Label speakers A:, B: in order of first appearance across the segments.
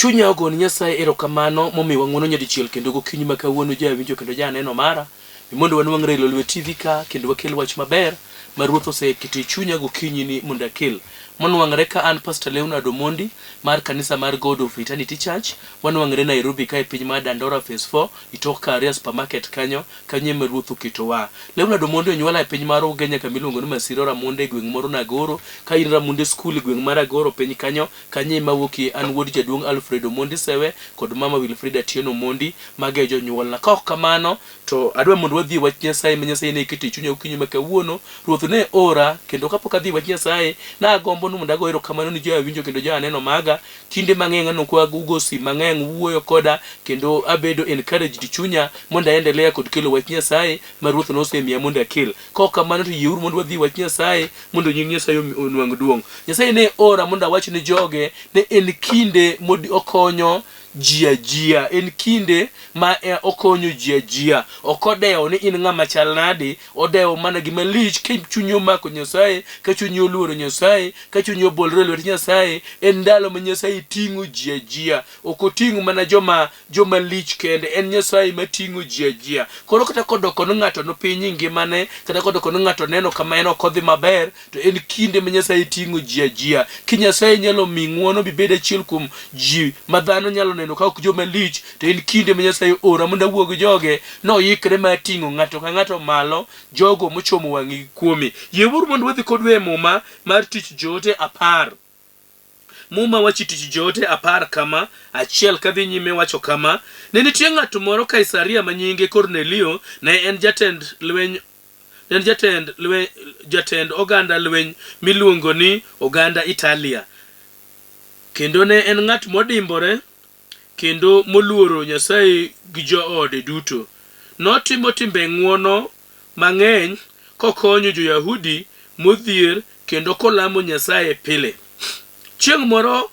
A: Chunya ogoni Nyasaye erokamano momiwa ng'wono nyadichiel kendo gokinyi ma kawuono jawinjo kendo janeno mara ni mondo wanwang're e Lolwe TV ka kendo wakel wach maber ma Ruoth oseketo e chunya gokinyi ni mondo akel. Monwang're ka an Pastor Leonard Omondi mar kanisa mar God of Eternity Church. Wanwang're Nairobi ka e piny mar Dandora Phase 4 itok Karia Supermarket kanyo, kanyo ema Ruoth oketowa. Leonard Omondi onyuola e piny mar Ugenya kama iluongo ni Masiro Ramonde e gweng' moro Nagoro. Ka in Ramonde School e gweng' mar Agoro piny kanyo, Kanyo ema awuokie, an wuod jaduong' Alfred Omondi Sewe kod mama Wilfrida Atieno Omondi, mago e jonyuolna. Ka ok kamano, to adwa mondo wadhi e wach Nyasaye ma Nyasaye ne keto e chunya okinyi ma kawuono. Ruoth ne ora, kendo kapok adhi e wach Nyasaye, nagombo ni mondo ago erokamano ni jowinjo kendo joneno maga. Kinde mang'eny aneno ka ugo simu mang'eny, uwuoyo koda, kendo abedo encouraged chunya mondo aendelea kod kelo wach Nyasaye ma Ruoth nosemiya mondo akel. Ka ok kamano to yieuru mondo wadhi e wach Nyasaye mondo nying Nyasaye onwang' duong'. Nyasaye ne ora mondo awach ne joge ne en kinde mod okonyo ji ajia, en kinde ma e, okonyo ji ajia. Ok odewo ni in ng'ama chal nadi, odewo mana gima lich ka chunyi omako Nyasaye, ka chunyi oluoro Nyasaye, ka chunyi obolore e lwet Nyasaye, en ndalo ma Nyasaye ting'o ji ajia. Ok oting' mana joma joma lich kende, en Nyasaye mating'o ji ajia. Koro kata kodoko ni ng'ato nopiny e ngimane, kata kodoko ni ng'ato neno kama en ok odhi maber, to en kinde ma Nyasaye ting'o ji ajia. Ki Nyasaye nyalo mi ng'wono bibed achiel kuom ji ma dhano nyalo neno ka ok joma lich, to en kinde ma Nyasaye ora mondo awuo gi joge, noikre mar ting'o ng'ato ka ng'ato malo, jogo mochomo wang'gi kuome. Yieuru mondo wadhi kodwa e Muma mar Tich Joote apar. Muma wacho e Tich Joote apar kama, achiel kadhi nyime wacho kama, Ne nitie ng'at moro Kaisaria ma nyinge Kornelio, ne en jatend lweny ne en jatend lweny, jatend oganda lweny miluongo ni oganda Italia. Kendo ne en ng'at modimbore kendo moluoro Nyasaye gi joode duto. Notimo timbe ng'wono mang'eny kokonyo jo-Yahudi modhier kendo kolamo Nyasaye pile. Chieng' moro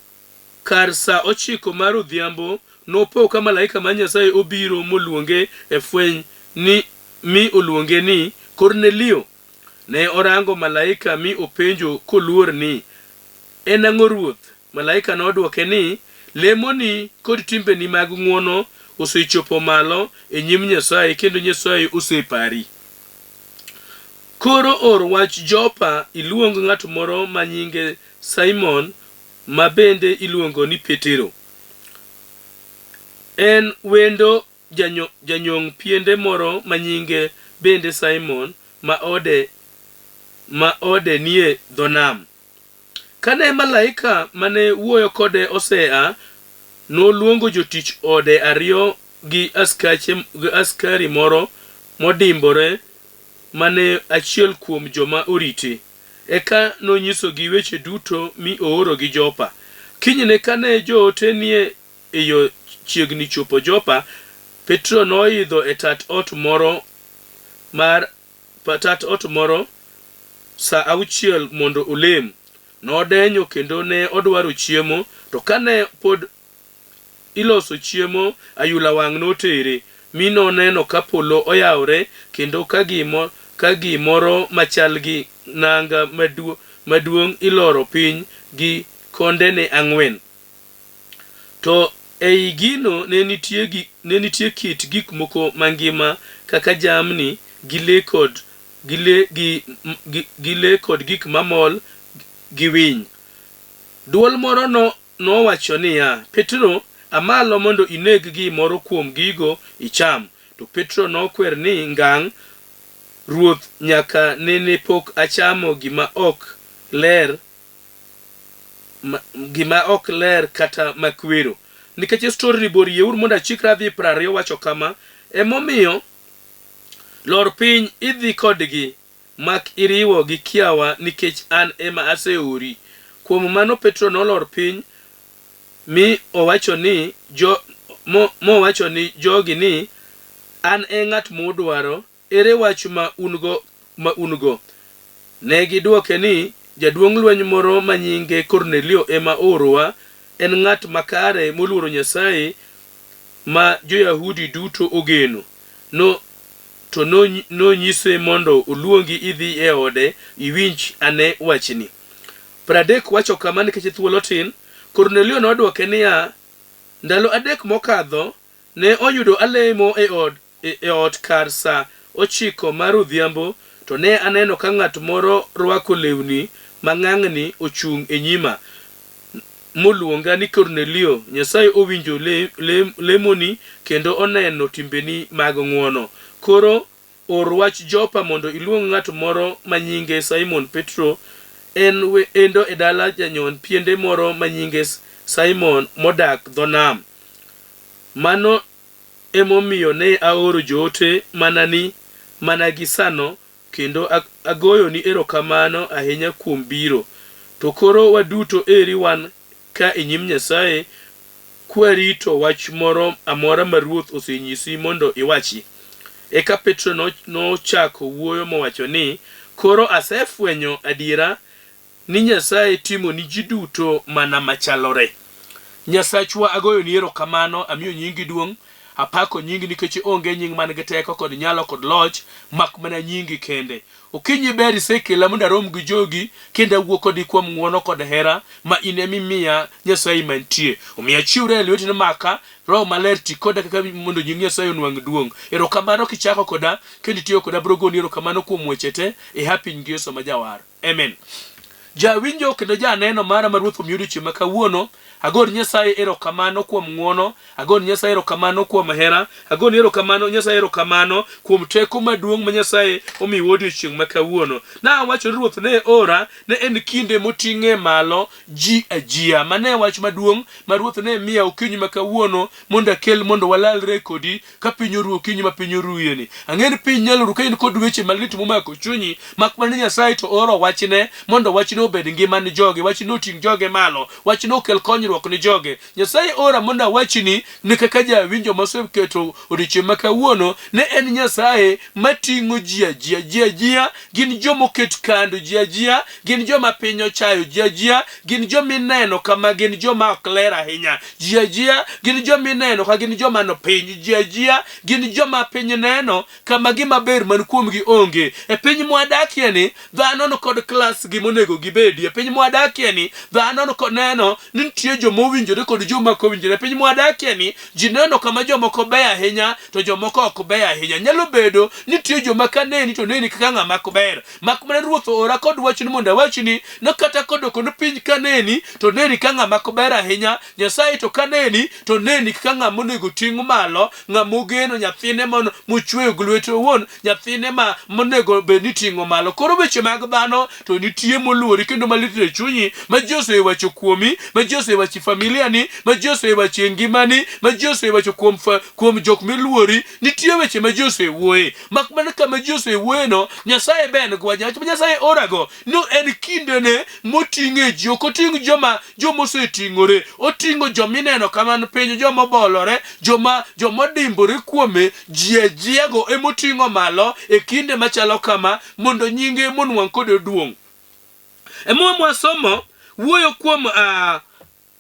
A: kar sa ochiko mar odhiambo, nopo ka malaika mar Nyasaye obiro moluonge e fweny ni mi oluonge ni, Kornelio! Ne orango malaika mi openjo koluor ni, En ang'o Ruoth? Malaika nodwoke ni, Lemoni kod timbeni mag ng'wono osechopo malo e nyim Nyasaye kendo Nyasaye osepari. Koro or wach Jopa iluong ng'at moro ma nyinge Simon ma bende iluongo ni Petero. En wendo janyong' piende moro ma nyinge bende Simon ma ode ma ode nie dho nam. Kane malaika mane wuoyo kode osea, noluongo jotich ode ariyo gi askache gi askari moro modimbore mane achiel kuom joma orite. Eka nonyisogi weche duto mi oorogi Jopa. Kinyne kane joote nie e yo chiegni chopo Jopa, Petro noidho e tat ot moro mar tat ot moro sa auchiel mondo olem. Nodenyo kendo ne odwaro chiemo, to kane pod iloso chiemo, ayula wang' notere, mi noneno ka polo oyawore kendo ka gimo, ka gimoro machal gi nanga maduong' iloro piny gi kondene ang'wen. To ei gino ne nitie, gi, ne nitie kit gik moko mangima kaka jamni gi le kod, gi le, gi, gi, gi le kod gik mamol gi winy. Dwol moro no, nowacho niya, Petro, a malo mondo ineg gimoro kuom gigo icham. To Petro nokwer ni, Ngang', Ruoth, nyaka nene pok achamo gima ok ler gima ok ler kata makwero. Nikech story ni bor yieuru mondo achikra adhi 20 wacho kama, emomiyo lor piny idhi kodgi mak iriwo gi kiawa nikech an ema aseori. Kuom mano Petro nolor piny mi owacho ni jo, mo, mowacho ni jogi ni, an e ng'at mudwaro, Ere wach ma un-go ma un-go? Ne gidwoke ni, Jaduong' lweny moro ma nyinge Kornelio ema oorowa. En ng'at makare moluoro Nyasaye ma jo-Yahudi duto ogeno. No, to nonyise mondo oluongi idhi e ode iwinj ane wachni. 30 wacho kama nikech thuolo tin. Kornelio nodwoke niya, Ndalo adek mokadho, ne oyudo alemo e od, e ot kar sa ochiko mar odhiambo, to ne aneno ka ng'at moro rwako lewni mang'ang'ni ochung' e nyima, moluonga ni Kornelio, Nyasaye owinjo le, le, lemoni kendo oneno timbeni mag ng'wono. Koro Or wach Jopa mondo iluong ng'at moro ma nyinge Simon Petro, en wendo e dala janyon piende moro ma nyinge Simon modak dho nam. Mano emomiyo ne aoro joote mana ni mana gi sano kendo agoyoni erokamano ahinya kuom biro. To koro waduto eri wan ka e nyim Nyasaye kwarito wach moro amora ma Ruoth osenyisi mondo iwachi. Eka Petro nochako wuoyo mowacho ni, Koro asefwenyo adiera ni Nyasaye timo ni ji duto mana machalore. Nyasachwa, agoyoni erokamano, amiyo nyingi duong', apako nyingi nikech onge nying man gi teko kod nyalo kod loch mak mana nyingi kende. Okinyi ber isekela mondo arom gi jogi kendo awuo kodgi kuom ng'wono kod hera ma in ema imiya Nyasaye mantie. Omiyo achiwra e lweti ni maka, Roho Maler ti koda kaka mondo nying Nyasaye onwang' duong'. Erokamano kichako koda kendo itiyo koda abiro goni erokamano kuom weche te e hapi nying Yesu ma Jawar. Amen. Jawinjo kendo janeno mara ma Ruoth omiyo odiechieng' ma kawuono, agoni Nyasaye erokamano kuom ng'wono, agoni Nyasaye erokamano kuom hera, agoni erokamano Nyasaye erokamano kuom teko maduong' ma Nyasaye omiwa odiechieng' ma kawuono. Nawacho ni Ruoth ne ora, ne en kinde moting'e malo ji ajia. Mano e wach maduong' ma Ruoth ne miya okinyi ma kawuono mondo akel mondo walalre kodi ka piny oru okinyi ma piny oruyeni. Ang'e ni piny nyalo ru ka in kod weche malit momako chunyi, mak mana ni Nyasaye to oro wachne mondo wachne obed ngima ni joge, wachne oting' joge malo, wachne okel konyruok ni joge. Nyasaye ora mondo awachni ni kaka jawinjo moseketo odiechieng' ma kawuono ne en Nyasaye mating'o ji ajia. Ji ajia gin joma oket kando, ji ajia gin joma piny ochayo, ji ajia gin joma ineno kama gin joma ok ler ahinya. Ji ajia gin joma ineno ka gin joma no piny. Ji ajia gin joma piny neno kama gima ber man kuomgi onge. E piny mwadakie ni, dhano ni kod klas gi monego gibedie. E piny mwadakie ni, dhano ni kod neno ni nitie joma owinjore kod joma ok owinjore. E piny mwadakie ni, ji neno kama jomoko beyo ahinya to jomoko ok beyo ahinya. Nyalo bedo ni nitie joma ka neni to neni kaka ng'ama ok ber. Mak mana Ruoth oora kod wachni mondo awachni ni kata kodoko ni piny ka neni to neni ka ng'ama ok ber ahinya, Nyasaye to ka neni to neni kaka ng'ama onego ting' malo, ng'ama ogeno, nyathine mon mochweyo gi lwete owuon, nyathine ma monego bed ni ting'o malo. Koro weche mag dhano to nitie moluori kendo malit e chunyi ma ji osewacho kuomi, ma ji osewacho e familia ni, ma ji osewacho e ngimani, ma ji osewacho kuom fa, kuom jok miluori. Nitie weche ma ji osewuoye. Mak mana kama ji osewuoyeno, Nyasaye be en gwaja. Wach ma Nyasaye orago no en kindene moting'e ji. Ok oting' joma joma oseting'ore. Oting'o joma ineno kaman piny, joma obolore, joma joma odimbore kuome. Ji ajiago emoting'o malo e kinde machalo kama mondo nyinge monwang' kode duong'. E Muma mwasomo wuoyo kuom uh,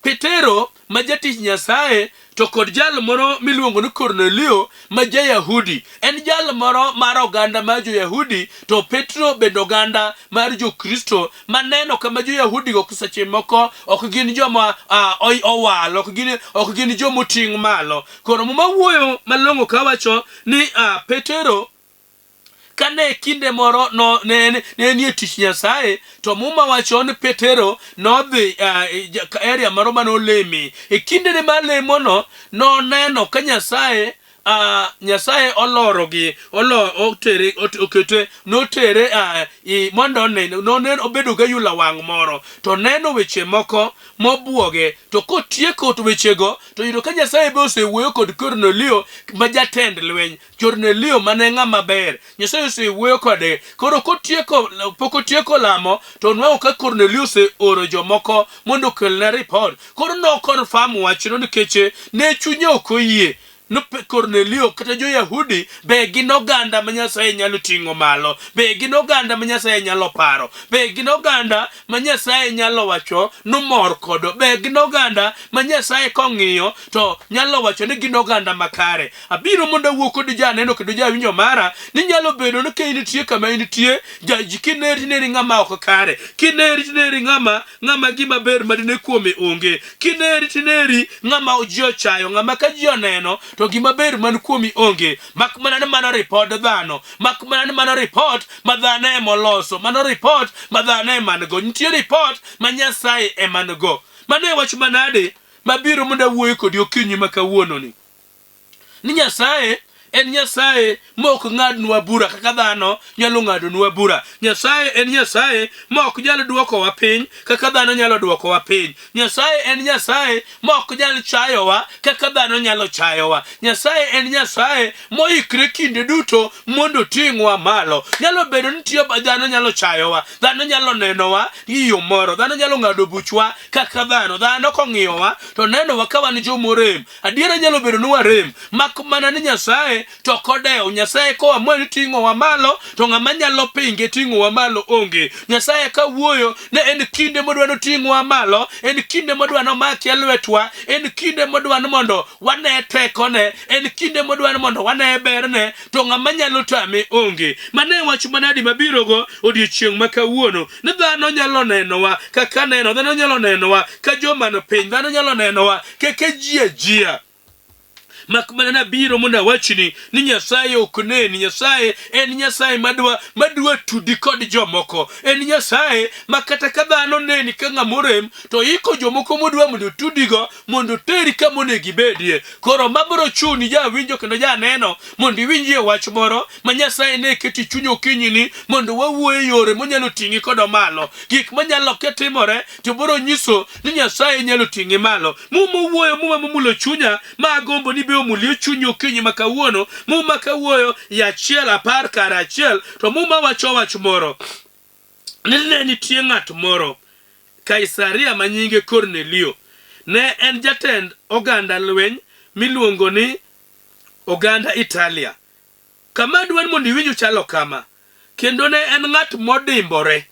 A: Petero ma jatich Nyasaye to kod jal moro miluongo ni Kornelio ma ja-Yahudi. En jal moro mar oganda mar jo-Yahudi to Petro bende oganda mar jo-Kristo maneno kama jo-Yahudi go seche moko ok gin joma uh, owal, ok gin, ok gin joma oting' malo. Koro Muma wuoyo malong'o kawacho ni uh, Petero Kane kinde moro no, ne, ne enie tich Nyasaye, to Muma wacho ni Petero nodhi uh, area moro mane oleme. E kindene mar lemono, noneno ka Nyasaye uh, Nyasaye olorogi, olo, otere, okete, notere uh, i, mondo onen, nonen obedo gi ayula wang' moro, to neno weche moko mobuoge, to kotieko wechego, to yudo ka Nyasaye be osewuoyo kod Kornelio ma jatend lweny. Kornelio ma ne ng'ama ber, Nyasaye osewuoyo kode. Koro kotieko, pok otieko lamo, to onwang'o ka Kornelio oseoro jomoko mondo okelne ripot. Koro no confirm wachno nikech ne chunye ok oyie. ni Kornelio kata jo-Yahudi be gin oganda ma Nyasaye nyalo ting'o malo, be gin oganda ma Nyasaye nyalo paro, be gin oganda ma Nyasaye nyalo wacho nomor kodo, be gin oganda ma Nyasaye kong'iyo to nyalo wacho ni gin oganda makare. Abiro mondo awuo kodi janeno kendo jawinjo mara ni nyalo bedo ni ka intie kama intie jaji kineri tineri ng'ama ok kare, kineri tineri ng'ama ng'ama gima ber madine kuome onge, kineri tineri ng'ama ji ochayo, ng'ama ka ji oneno to gima ber man kuomi onge, mak mana ni mano ripod dhano, mak mana ni mano ripot ma dhano ema oloso, mano ripot ma dhano ema nigo. Nitie ripot ma Nyasaye ema nigo. Mano e wach manade mabiro mondo awuoye kodi okinyi ma kawuononi. Ni Nyasaye en Nyasaye ma ok ng'adnwa bura kaka dhano nyalo ng'adonwa bura. Nyasaye en Nyasaye ma ok nyal dwokowa piny kaka dhano nyalo dwokowa piny. Nyasaye en Nyasaye ma ok nyal chayowa kaka dhano nyalo chayowa. Nyasaye en Nyasaye moikre kinde duto mondo oting'wa malo. Nyalo bedo ni tiyo dhano nyalo chayowa, dhano nyalo nenowa gi yo moro, dhano nyalo ng'ado buchwa kaka dhano. Dhano kong'iyowa to nenowa ka wan jomorem. Adiera nyalo bedo ni warem, mak mana ni Nyasaye to ok odew. Nyasaye koamua ni ting'owa malo, to ng'ama nyalo pinge ting'owa malo onge. Nyasaye ka wuoyo ne en kinde modwa ni oting'wa malo, en kinde modwa ni omakie lwetwa, en kinde modwa ni mondo wane tekone, en kinde modwa ni mondo wane berne, to ng'ama nyalo tame onge. Mano e wach manadi mabirogo odiechieng' ma kawuono, ni dhano nyalo nenowa kaka neno, dhano nyalo nenowa ka joma ni piny, dhano nyalo nenowa kaka ji ajia. Mak mana nabiro mondo awachni ni Nyasaye ok neni. Nyasaye en Nyasaye madwa madwa tudi kod jomoko. En Nyasaye ma kata ka dhano neni ka ng'ama orem to iko jomoko modwa mondo otudigo mondo oteri kama onego ibedie. Koro ma biro chuni jawinjo kendo janeno mondo iwinjie wach moro ma Nyasaye ne keto e chuny okinyini mondo wawuo e yore monyalo ting'i kodo malo. Gik manyalo timore to biro nyiso ni Nyasaye nyalo ting'i malo. Muma owuoyo, muma momulo chunya ma agombo ni be omulie chunyi okinyi ma kawuono. Muma kawuoyo e achiel apar kar achiel to muma wacho wach moro ni ne nitie ng'at moro Kaisaria ma nyinge Kornelio. Ne en jatend oganda lweny miluongo ni oganda Italia. Kama adwa ni mondo iwinj chalo kama. Kendo ne en ng'at modimbore.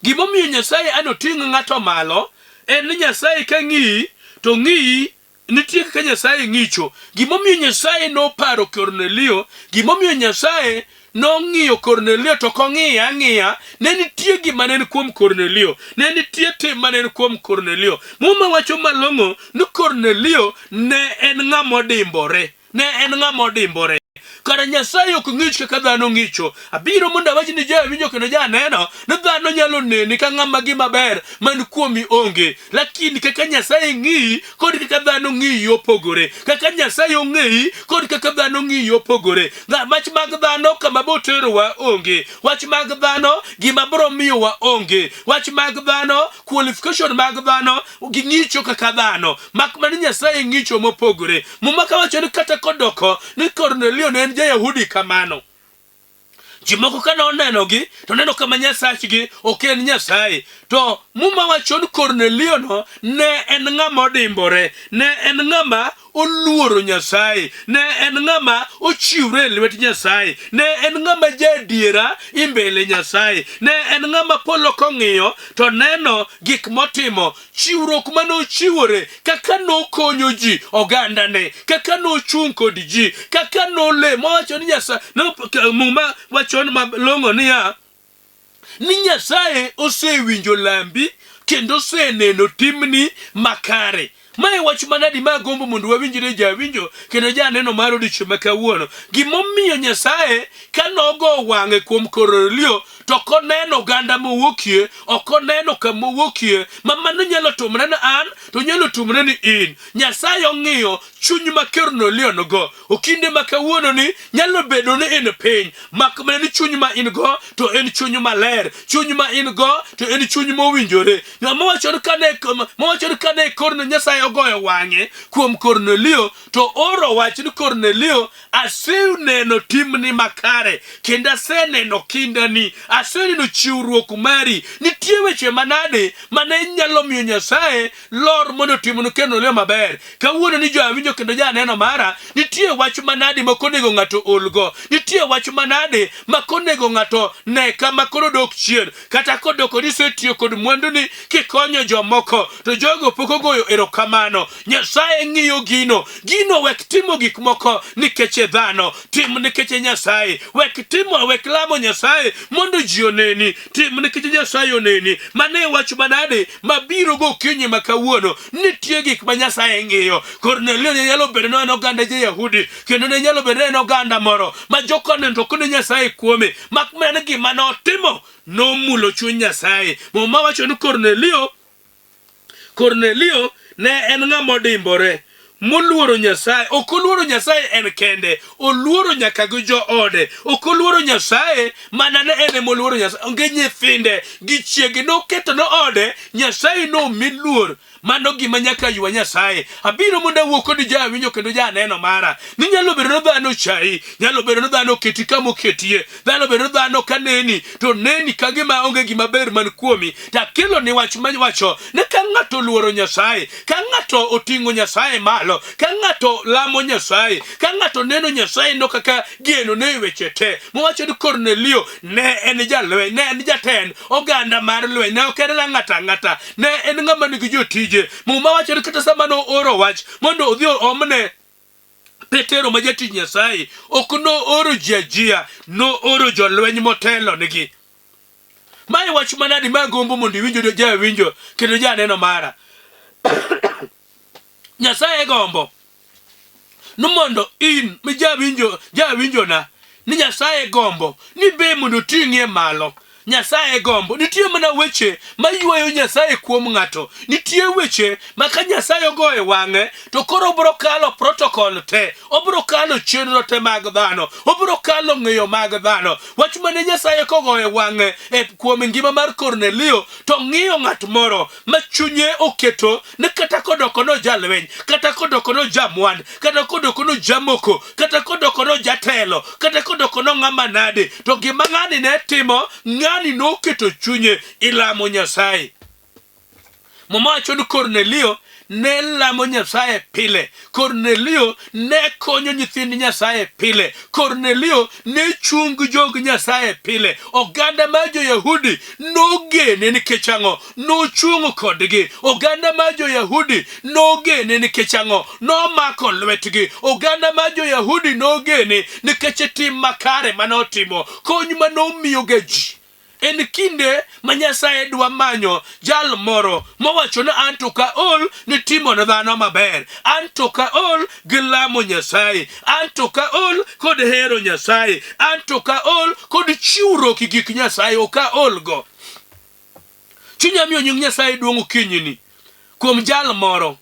A: Gimomiyo Nyasaye anoting' ng'ato malo en ni Nyasaye ka ng'iyi to ng'iyi nitie kaka Nyasaye ng'icho. Gimomiyo Nyasaye noparo Kornelio, gimomiyo Nyasaye nong'iyo Kornelio to ok ong'iye ang'iya, ne nitie gima ne ni kuom Kornelio, ne nitie tim ma ne ni kuom Kornelio. Muma wacho malong'o ni Kornelio ne en ng'ama odimbore. Ne en ng'ama odimbore. Kara Nyasaye ok ng'ich kaka dhano ng'icho. Abiro mondo awach ni jawinjo kendo janeno ni dhano nyalo neni ka ng'ama gima ber man kuomi onge. Lakini kaka Nyasaye ng'iyi kod kaka dhano ng'iyi opogore. Kaka Nyasaye ong'eyi kod kaka dhano ng'iyi opogore. Wach mag dhano kama boterowa onge. Wach mag dhano gima biro miyowa onge. Wach mag dhano qualification mag dhano ging'icho kaka dhano. Mak mana Nyasaye ng'icho mopogore. Muma kawacho ni kata kodoko ni Kornelio ne en ja-Yahudi kamano. Ji moko ka nonenogi to neno kama Nyasachgi ok en Nyasaye. To Muma wacho ni Kornelio no ne en ng'ama odimbore, ne en ng'ama oluoro Nyasaye, ne en ng'ama ochiwre e lwet Nyasaye, ne en ng'ama jaadiera i mbele Nyasaye, ne en ng'ama polo kong'iyo to neno gik motimo Chiwruok ma nochiwore, kaka nokonyo ji, ogandane, kaka nochung' kod ji, kaka nolemo. Owacho ni Nyasaye, no, Muma wacho malong'o niya, ni Nyasaye osewinjo lambi kendo oseneno timni makare. Ma e wach manadi ma agombo mondo wawinjre jawinjo kendo janeno mar odiechieng' ma kawuono. Gimomiyo Nyasaye ka nogo wang'e kuom Kornelio to ok oneno oganda mowuokie, ok oneno kama owuokie, ma mano nyalo timore ni an to nyalo timore ni in. Nyasaye ong'iyo chuny ma Kornelio nigo. Okinde ma kawuono ni nyalo bedo ni in piny, mak mana ni chuny ma in go to en chuny maler, chuny ma in go to en chuny mowinjore. Ng'ama wacho ni kane mawacho ni kane Kornelio Nyasaye ogoyo wang'e kuom Kornelio to oro wach ni Kornelio aseneno timni makare kendo aseneno kindani. Aseneno chiwruok mari. Nitie weche manade mane nyalo miyo Nyasaye lor mondo otimnu Kornelio maber? Kawuono ni joawinjo kendo janeno mara, nitie wach manade ma onego ng'ato olgo? Nitie wach manade ma konego ng'ato ne kama koro dok chien? Kata kodoko ni isetiyo kod mwanduni kikonyo jomoko, to jogo pok ogoyo erokamano. Nyasaye ng'iyo gino. Gino wek timo gik moko nikech e dhano, tim nikech e Nyasaye. Wek timo, wek lamo Nyasaye mondo ji oneni, tim nikech Nyasaye oneni. Mano e wach manade mabiro gokinyi ma kawuono. Nitie gik ma Nyasaye ng'iyo. Kornelio ne nyalo bedo ni en oganda jo-Yahudi, kendo ne nyalo bedo ni en oganda moro ma jokoneno to ok ne Nyasaye kuome, mak mana ni gima notimo nomulo chuny Nyasaye. Muma wacho ni Kornelio Kornelio ne en ng'ama odimbore, moluoro Nyasaye. Ok oluoro Nyasaye en kende, oluoro nyaka gi joode. Ok oluoro Nyasaye mana ne en ema oluoro Nyasaye. Onge nyithinde gi chiege noketo ne ode, Nyasaye nomi luor. Mano gima nyaka ywa Nyasaye. Abiro mondo awuo kodi jawinjo kendo janeno mara. Ni nyalo bedo ni dhano ochayi, nyalo bedo ni dhano oketi kama oketie, dhano bedo ni dhano ka neni to neni ka gima onge gima ber man kuomi. To akelo ni wach ma wacho ni ka ng'ato oluoro Nyasaye, ka ng'ato oting'o Nyasaye malo, ka ng'ato lamo Nyasaye, ka ng'ato neno Nyasaye no kaka geno ne e weche te. Mowacho ni Kornelio ne en jalweny, ne en jatend oganda mar lweny, ne ok en ng'ato ang'ata, ne en ng'ama nigi jotije. Muma wacho ni kata sama nooro wach mondo odhi oomne Petero ma jatich Nyasaye, ok nooro ji ajia, nooro jolweny motelonigi. Mae wach manadi ma agombo mondo iwinjo jawinjo kendo janeno mara. Nyasaye gombo ni mondo in mi jawinjo jawinjona ni Nyasaye gombo ni be mondo oting'ie malo. Nyasaye gombo. Nitie mana weche ma ywayo Nyasaye kuom ng'ato. Nitie weche ma ka Nyasaye ogoyo e wang'e to koro obiro kalo protocol te, obiro kalo chenro te mag dhano, obiro kalo ng'eyo mag dhano. Wach mane Nyasaye kogoyo e wang'e e kuom ngima mar Kornelio to ng'iyo ng'at moro ma chunye oketo ni kata kodoko no jalweny, kata kodoko no jamwand, kata kodoko no jamoko, kata kodoko no jatelo, kata kodoko no ng'ama nade, to gima ng'ani ne timo, ng'ani noketo chunye ilamo Nyasaye. Muma wacho ni Kornelio ne lamo Nyasaye pile. Kornelio ne konyo nyithind Nyasaye pile. Kornelio ne chung gi jog Nyasaye pile. Oganda mar jo-Yahudi nogene nikech ang'o? Nochung' kodgi. Oganda mar jo-Yahudi nogene nikech ang'o? Nomako lwetgi. Oganda mar jo-Yahudi nogene nikech tim makare mane otimo, kony ma nomiyoga ji. En kinde ma Nyasaye dwa manyo jal moro mowacho ni an to kaol ni timo ne dhano maber, an to kaol gi lamo Nyasaye, an to kaol kod hero Nyasaye, an to kaol kod chiwruok e gik Nyasaye, ok aolgo. Chunya miyo nying Nyasaye duong' okinyini kuom jal moro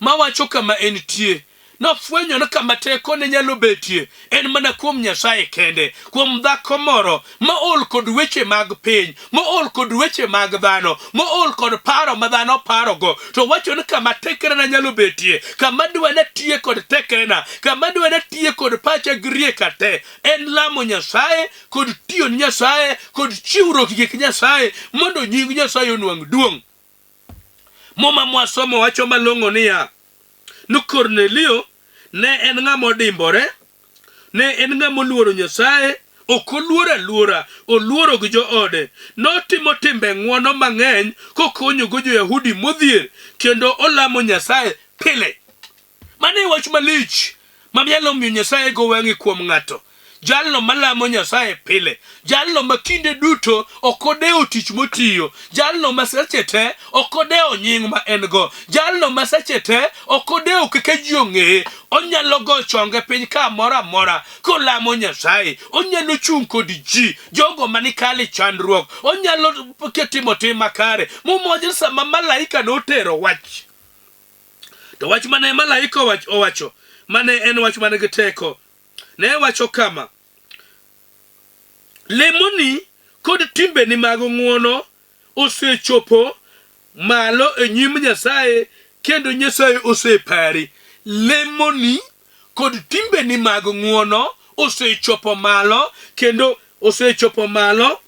A: mawacho kama entie. Nofwenyo ni kama tekone nyalo betie en mana kuom Nyasaye kende, kuom dhako moro mool kod weche mag piny, mool kod weche mag dhano, mool kod paro ma dhano parogo, to wacho ni kama tekrena nyalo betie, kama dwa natiye kod tekrena, kama dwa natiye kod pacha gi rieka te, en lamo Nyasaye kod tiyo ne Nyasaye kod chiwruok gik Nyasaye mondo nying Nyasaye onwang' duong'. Muma mwasomo wacho malong'o niya, ni Kornelio ne en ng'ama odimbore, ne en ng'ama oluoro Nyasaye, ok oluoro aluora, oluoro gi joode. Notimo timbe ng'wono mang'eny kokonyogo jo-Yahudi modhier kendo olamo Nyasaye pile. Mano e wach malich ma nyalo miyo Nyasaye go wang'e kuom ng'ato. Jalno malamo Nyasaye pile, jalno ma kinde duto ok odewo tich motiyo, jalno ma seche te ok odewo nying ma en go, jalno ma seche te ok odewo kaka ji ong'eye, onyalo go chonge piny kamoro amora kolamo Nyasaye, onyalo chung' kod ji, jogo manikale chandruok, onyalo timo tim makare. Muma wacho ni sama malaika notero wach To wach mane malaika owacho, mane en wach man gi teko, ne wacho kama, Lemoni kod timbeni mag ng'wono osechopo malo e nyim Nyasaye kendo Nyasaye osepari. Lemoni kod timbeni mag ng'wono osechopo malo kendo osechopo malo.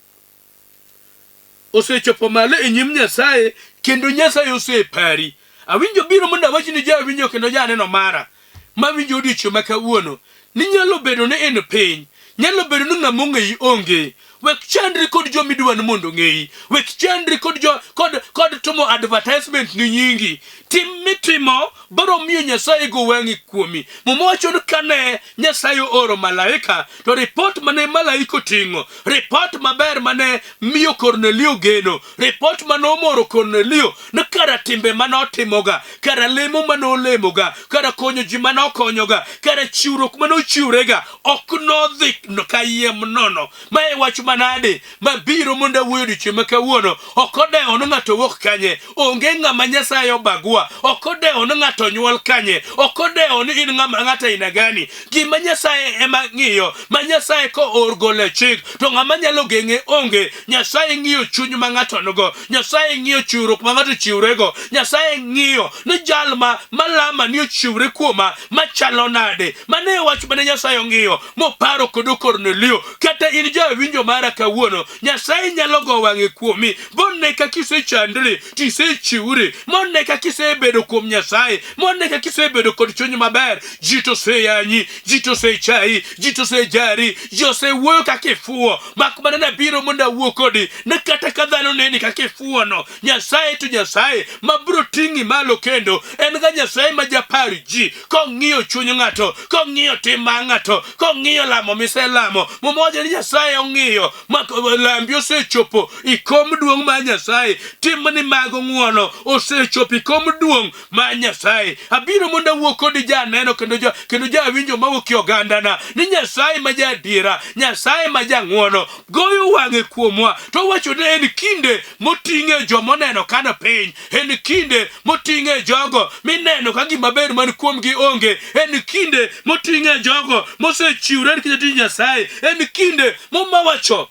A: osechopo malo e nyim Nyasaye kendo Nyasaye osepari. Awinjo biro mondo awach ni jawinjo kendo janeno mara mawinjo odiechieng' ma kawuono ni nyalo bedo ni in piny, nyalo bedo ni ng'ama ong'eyi onge. Wek chandri kod joma idwa ni mondo ong'eyi. Wek chandri kod jo kod kod timo advertisement ni nyingi. Tim mitimo biro miyo Nyasaye go wang'e kuomi. Muma wacho ni kane Nyasaye ooro malaika, to ripot mane malaika oting'o, ripot maber mane miyo Kornelio geno, ripot mane omoro Kornelio ni kara timbe mane otimoga, kara lemo mane olemoga, kara konyo ji mane okonyoga, kara chiwruok mane ochiwrega, ok nodhi kayiem nono. Ma e wach manade mabiro mondo awuoyo odiechieng' ma kawuono. Ok odewo ni ng'ato wuok kanye, onge ng'ama Nyasaye obagua, ok odewo ni ng'ato onyuol kanye, ok odewo ni in ng'ama ng'at aina gani. Gima Nyasaye ema ng'iyo, ma Nyasaye ko or golo e chik, to ng'ama nyalo geng'e onge. Nyasaye ng'iyo chuny ma ng'ato nigo, Nyasaye ng'iyo chiwruok ma ng'ato chiwrego, Nyasaye ng'iyo ni jal ma malama ni ochiwre kuoma machalo nade. Mano e wach mane Nyasaye ong'iyo moparo kodo Kornelio. Kata in jawinjo mara kawuono, Nyasaye nyalo go wang'e kuomi, bone kaka isechandri, tisechiwri, mone kaka isebedo kuom Nyasaye, mone kaka isebedo kod chuny maber. Ji to oseyanyi, ji to osechayi, ji to osejari, ji osewuoyo kaka ifuwo. Mak mana nabiro mondo awuo kodi, ni kata ka dhano neni kaka ifuwono, Nyasaye to Nyasaye ma biro ting'i malo kendo en ga Nyasaye ma japar ji kong'iyo chuny ng'ato, kong'iyo tim mar ng'ato, kong'iyo lamo miselamo. Muma wacho ni Nyasaye ong'iyo ma lambi osechopo i kom duong' mar Nyasaye, timni mag ng'wono osechopo i kom duong' mar Nyasaye. Abiro mondo awuo kodi janeno kendo ja kendo jawinjo mawuok e ogandana ni Nyasaye ma jaadiera, Nyasaye ma jang'wono goyo wang'e kuomwa to owacho ni en kinde moting'e joma oneno kana piny, en kinde moting'e jogo mineno ka gima ber man kuomgi onge, en kinde moting'e jogo mosechiwre nikech tij Nyasaye, en kinde Muma wacho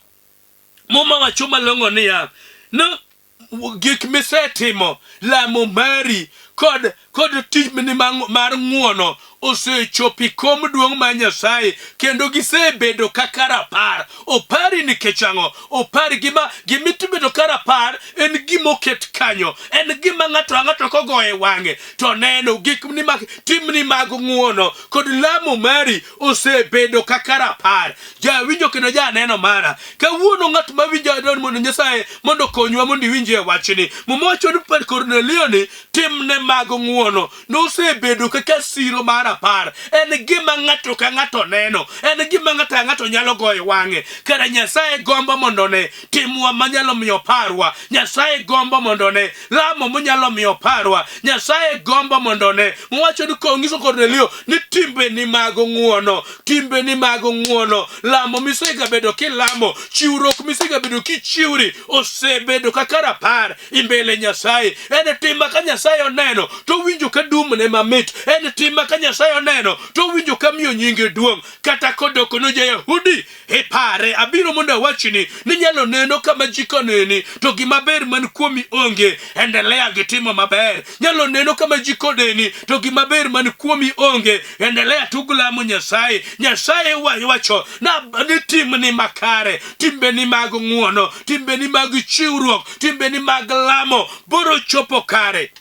A: Muma wacho malong'o niya ni gik misetimo, lamo mari kod kod timni mar ng'wono osechopo e kom duong' mar Nyasaye kendo gisebedo kaka rapar. Opari nikech ang'o? Opari gima gimitibedo ka rapar en gima oket kanyo, en gima ng'ato ang'ato kogoyo e wang'e to neno gik ni mag timni mag ng'wono kod lamo mari osebedo kaka rapar. Jawinjo kendo janeno mara, kawuono ng'at ma winjo adwaro mondo Nyasaye mondo okonywa mondo iwinjie wachni. Muma wacho ni par Kornelio ni timne mag ng'wono nosebedo kaka siro mar rapar. En gima ng'ato ka ng'ato neno, en gima ng'ato ka ng'ato nyalo goyo wang'e. Kara Nyasaye gombo mondo one timwa manyalo miyo parwa. Nyasaye gombo mondo one lamo monyalo miyo parwa. Nyasaye gombo mondo one. Mowacho ni konyiso Kornelio ni timbeni mag ng'wono, timbeni mag ng'wono, lamo misegabedo kilamo, chiwruok misegabedo kichiwri osebedo kaka rapar i mbele Nyasaye. En tim ma ka Nyasaye oneno to owinjo ka dumne mamit. En tim ma ka Nyasaye oneno to owinjo ka miyo nyinge duong'. Kata kodoko no ja-Yahudi, ipare, abiro mondo awachni ni nyalo neno kama ji koneni to gima ber man kuomi onge. Endelea gi timo maber. Nyalo neno kama ji koneni to gima ber man kuomi onge. Endelea tu gi lamo Nyasaye. Nyasaye wacho na ni timni makare, timbeni mag ng'wono, timbeni mag chiwruok, timbeni mag lamo biro chopo kare.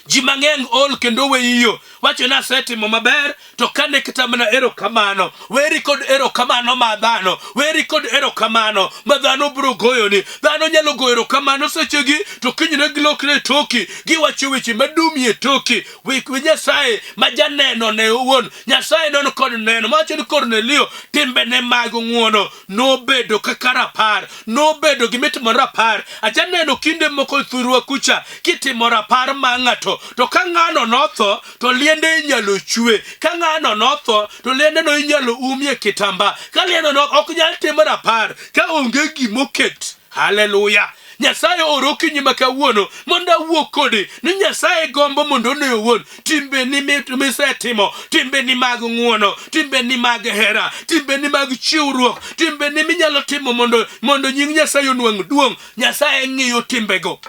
A: Ji mang'eny ol kendo weyiyo wacho ni asetimo maber to kane kata mana erokamano weri kod erokamano ma dhano weri kod erokamano ma dhano biro goyoni dhano nyalo goyo erokamano sechegi to kinyne gilokre e toki giwacho weche madumi e toki wik wi Nyasaye ma janeno ne owuon Nyasaye non kod neno mawacho ni Kornelio timbene mag ng'wono nobedo kaka rapar nobedo gimitimo rapar ajaneno kinde moko e thurwa kucha kitimo rapar mar ng'ato to ka ng'ano notho to liende inyalo chwe ka ng'ano notho to liendeno inyalo umie kitamba ka liendeno ok nyal tim rapar ka onge gimoket haleluya Nyasaye oro okinyi ma kawuono mondo awuo kodi ni Nyasaye gombo mondo one owuon timbeni misetimo, timbeni mag ng'uono, timbeni mag hera, timbeni mag chiwruok, timbeni minyalo timo mondo mondo nying Nyasaye onwang' duong'. Nyasaye ng'iyo timbego.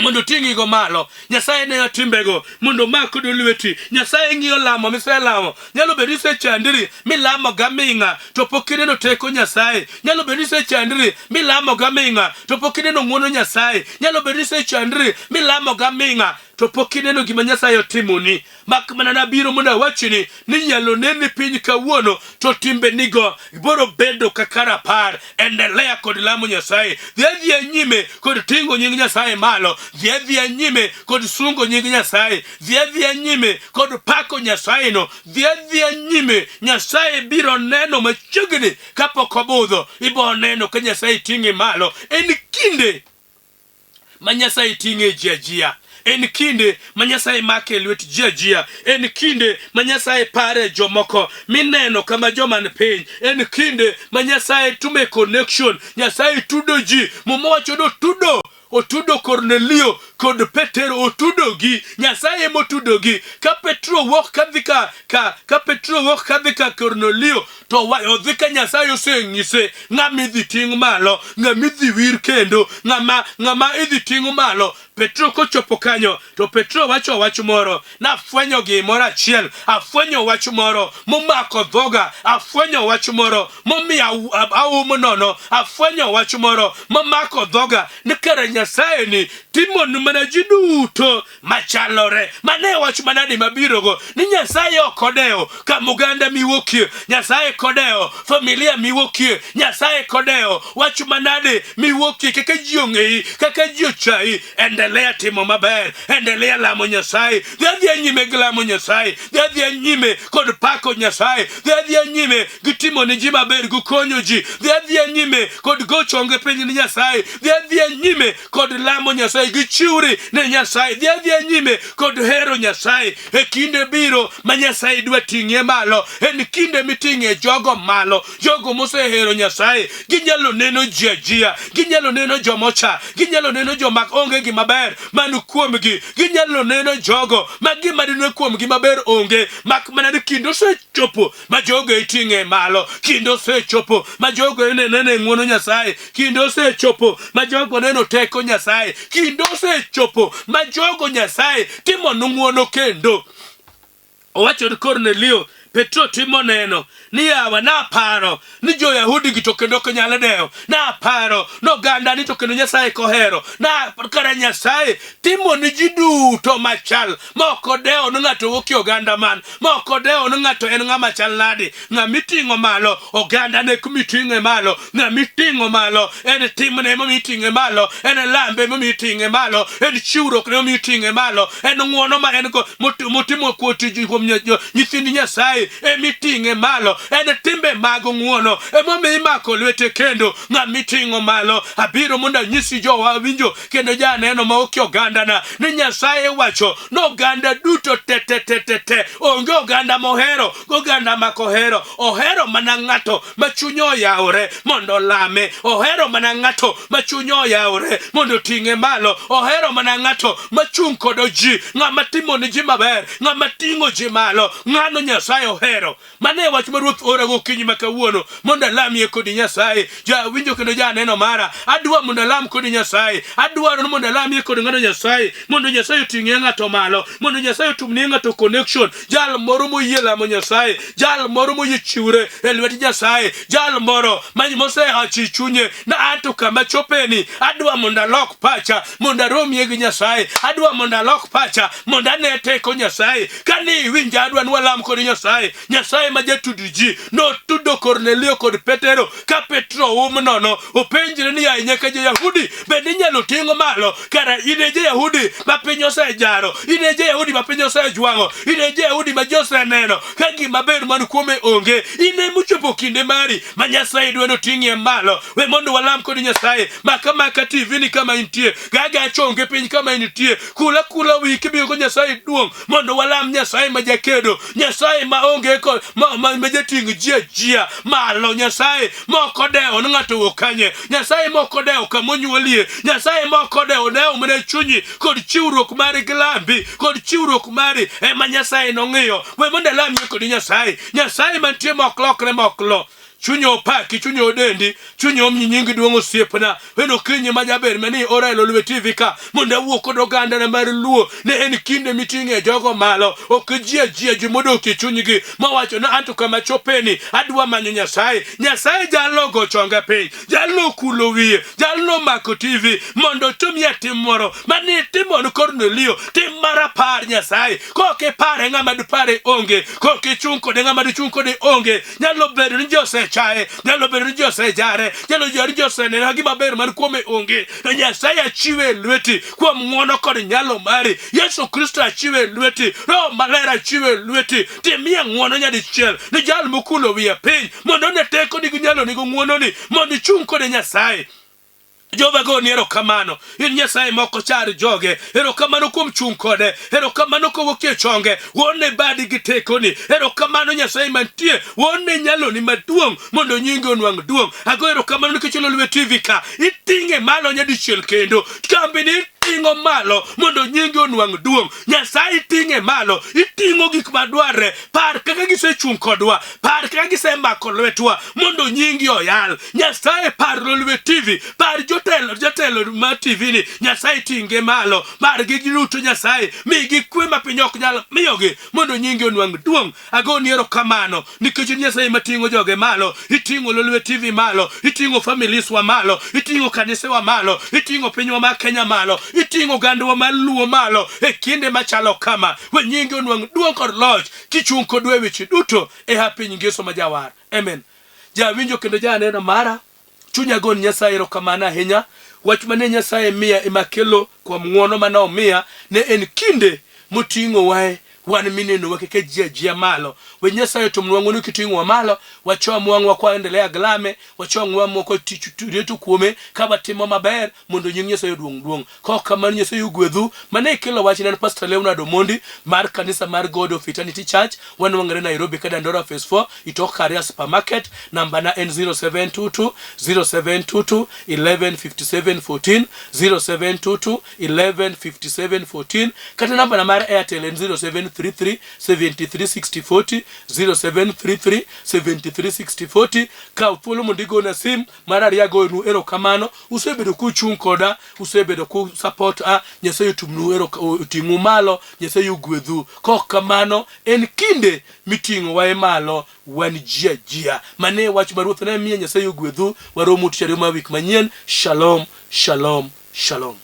A: Mondo oting'igo malo. Nyasaye neno timbego mondo omak kod lweti. Nyasaye ng'iyo lamo miselamo. Nyalo bedo ni isechandri milamo gaming'a to pok ineno teko Nyasaye. Nyalo bedo ni isechandri milamo gaming'a to pok ineno ng'wono Nyasaye. Nyalo bedo ni isechandri milamo gaming'a to pok ineno gima Nyasaye otimoni. Mak mana nabiro mondo awachni ni nyalo neni piny kawuono to timbenigo biro bedo kaka rapar. Endelea kod lamo Nyasaye. Dhi adhiya nyime kod ting'o nying Nyasaye malo. Dhi adhiya nyime kod sungo nying Nyasaye. Dhi adhiya nyime kod pako Nyasayeno. Dhi adhiya nyime. Nyasaye biro neno machiegni kapok obudho. Ibo neno ka Nyasaye ting'i malo. En kinde ma Nyasaye ting'e ji ajia. En kinde ma Nyasaye make e lwet ji ajia. En kinde ma Nyasaye pare jomoko mineno kama joma ni piny. En kinde ma Nyasaye tume connection. Nyasaye tudo ji. Muma wacho ni otudo otudo Kornelio kod Petero otudogi. Nyasaye emotudogi. Ka Petro wuok kadhi ka, ka, ka Petro wuok kadhi ka Kornelio to odhi ka Nyasaye oseng'ise ng'ama idhi ting' malo, ng'ama idhi wir kendo, ng'ama ng'ama idhi ting' malo. Petro kochopo kanyo to Petro wacho wach moro, nafwenyo gimoro achiel, afwenyo wach moro momako dhoga, afwenyo wach moro momiyo aum nono, afwenyo wach moro momako dhoga ni kara Nyasaye ni timonu mana ji duto machalore. Mano e wach manade mabirogo ni Nyasaye ok odewo kama oganda miwuokie, Nyasaye kodewo familia miwuokie, Nyasaye kodewo wach manade miwuokie, kaka ji ong'eyi, kaka ji ochayi. Endelea timo maber, endelea lamo Nyasaye, dhi adhiya nyime gi lamo Nyasaye, dhi adhiya nyime kod pako Nyasaye, dhi adhiya nyime gi timo ne ji maber, gi konyo ji, dhi adhiya nyime kod go chonge piny ni Nyasaye, dhi adhiya nyime kod lamo Nyasaye gi chiwri ne Nyasaye. Dhi adhiya nyime kod hero Nyasaye. E kinde biro ma Nyasaye dwa ting'ie malo, en kinde miting'e jogo malo, jogo mosehero Nyasaye. Ginyalo neno ji ajia, ginyalo neno jomocha, ginyalo neno joma onge gima ber man kuomgi, ginyalo neno jogo ma gima dinwe kuomgi maber onge, mak mana ni kinde osechopo ma jogo iting'e malo. Kinde osechopo ma jogo nene ng'wono Nyasaye. Kinde osechopo ma jogo neno teko Nyasaye. Kinde osechopo ma jogo Nyasaye timonu ng'wono kendo. Owacho ni Kornelio, Petro timo neno ni yawa naparo ni jo-Yahudi gi to kendo ok nyal dewo. Naparo ni oganda ni to kendo Nyasaye kohero. Na kara Nyasaye timo ni ji duto machal ma ok odewo ni ng'ato wuok e oganda man, ma ok odewo ni ng'ato en ng'ama chal nadi. Ng'ama iting'o malo, oganda ne kuma iting'e malo. Ng'ama iting'o malo en timne emomiyo iting'e malo, en lambe emomiyo iting'e malo, en chiwruokne emomiyo iting'e malo, en ng'wono ma en go motimo kuom nyithind Nyasaye emiting'e malo, en timbe mag ng'wono emomiyo imako lwete kendo ng'ama iting'o malo. Abiro mondo anyisi jowa winjo kendo janeno ma ok ogandana ni Nyasaye wacho ni oganda duto te te te te te onge oganda mohero oganda mak ohero ohero mana ng'ato ma chunye oyawore mondo olame ohero mana ng'ato ma chunye oyawore mondo oting'e malo ohero mana ng'ato machung' kod ji ng'ama timo ne ji maber ng'ama ting'o ji malo ng'ano Nyasaye ohero Mano e wach ma Ruoth ora gokinyi ma kawuono mondo alamie kodi Nyasaye. Jawinjo kendo janeno mara, adwa mondo alam kodi Nyasaye. Adwaro ni mondo alamie kod ng'ato Nyasaye, mondo Nyasaye oting'ie ng'ato malo, mondo Nyasaye otumnie ng'ato connection. Jal moro moyie lamo Nyasaye, jal moro moyie chiwre e lwet Nyasaye, jal moro ma mosewacho e chunye na anto kama chopeni, adwa mondo alok pacha mondo aromie gi Nyasaye, adwa mondo alok pacha mondo ane teko Nyasaye. Kane iwinja adwa ni walam kod Nyasaye. Nyasaye ma jatud ji notudo Kornelio kod Petero ka Petro um nono openjre ni yaye nyaka jo-Yahudi bende inyalo ting'o malo kara in e ja-Yahudi ma piny osejaro in e ja-Yahudi ma piny osejwang'o in e ja-Yahudi ma ji oseneno ka gima ber man kuome onge in e mochopo kinde mari ma Nyasaye dwa noting'ie malo we mondo walam kod Nyasaye maka maka TV ni kama intie gaga chonge piny kama intie kula kula wi kimiyo go Nyasaye duong' mondo walam Nyasaye ma jakedo, Nyasaye ma onge ko ma, ma, ma jating' ji ajia malo, Nyasaye ma ok odewo ni ng'ato owuok kanye, Nyasaye ma ok odewo kama onyuolie, Nyasaye ma ok odewo dewo mana chunyi kod chiwruok mari gi lambi kod chiwruok mari ema Nyasaye nong'iyo. We mondo alamie kodi Nyasaye, Nyasaye mantie ma ok lokre ma ok lo. Chunya opaki, chunya odendi, chunya omiyi nyingi duong' osiepna. En okinyi ma jaber mane iora e Lolwe TV ka mondo awuo kod ogandana mar Luo. Ne en kinde miting'e jogo malo, ok ji ajia, ji modok e chunygi mawacho ni anto kama chopeni adwa manyo Nyasaye. Nyasaye jalno ogo chonge piny, jalno okulo wiye, jalno omako TV mondo otimie tim moro mane itimo ne Kornelio, tim mar apar Nyasaye. Kok ipare ng'ama dipare onge, kok ichung' kode ng'ama dichung' kode onge. Nyalo bedo ni ji osechaye, nyalo bedo ni ji osejare, nyalo bedo ni ji oseneno gima ber man kuome onge. To Nyasaye achiwe e lweti kuom ng'wono kod nyalo mari. Yesu Kristo achiwe e lweti, Roho Maler achiwe e lweti. Timie ng'wono nyadichiel ni jal mokulo wiye piny mondo one tekoni gi nyaloni gi ng'wononi mondo ichung' kode Nyasaye. Jehova goni erokamano. In Nyasaye moko char joge. Erokamano kuom chung' kode. Erokamano kowuok e chonge. Wone badi gi tekoni. Erokamano Nyasaye mantie. Wone nyaloni maduong' mondo nyingi onwang' duong'. Ago erokamano nikech Lolwe TV ka. Iting'e malo nyadichiel kendo. Kambini iting'o malo mondo nyingi onwang' duong'. Nyasaye iting'e malo. Iting'o gik madwarre. Par kaka gisechung' kodwa. Par kaka gisemako lwetwa mondo nyingi oyal. Nyasaye par Lolwe TV, par jotelo jotelo mar TV ni Nyasaye tinge malo, mar gi duto Nyasaye migi kwe ma piny ok nyal miyogi mondo nyingi onwang' duong'. Agoni erokamano nikech in Nyasaye mating'o joge malo, iting'o Lolwe TV malo, iting'o families wa malo, iting'o kanisewa malo, iting'o pinywa mar Kenya malo, iting'o ogandawa mar Luo malo e kinde machalo kama. We nyingi onwang' duong' kod loch kichung' kodwa e weche duto e ha piny ngeso ma jawar. Amen. Jawinjo kendo janeno mara, chunya gon Nyasaye erokamano ahinya. Wach mane Nyasaye miya ema kelo kuom ng'wono mane omiya ne en kinde moting'owae wan minenowa kaka ji ajia malo. We Nyasaye otomnwa ng'wono kiting'owa malo, wachom wang'wa kwa endelea glame, wachom wang'wa kwa tich reto kuome ka watimo maber mondo nying Nyasaye oduong' duong'. Kok kamano Nyasaye ogwedhu. Mane ikelo wach ne en Pastor Leonard Omondi mar kanisa mar God of Eternity Church. Wanwang'ore Nairobi ka Dandora Phase 4 itok Karia Supermarket. Namba na en 0722 0722 11 57 14 0722 11 57 14 kata namba na mar Airtel en 0733 73 60 40 0733 73 60 40. Kaw thuolo mondo igona sim mar ariyo agoyonu erokamano. Usebedo kuchung' koda, usebedo ku support a, Nyasaye otumnu ero oting'u malo, Nyasaye ogwedhu. Kok kamano, en kinde miting'owa e malo wan ji ajia. Mano e wach ma Ruoth ne miya, Nyasaye ogwedhu. Waromo tich ariyo mar wik manyien. Shalom, shalom, shalom.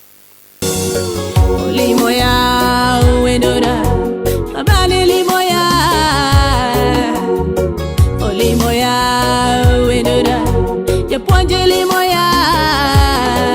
B: Olimo ya.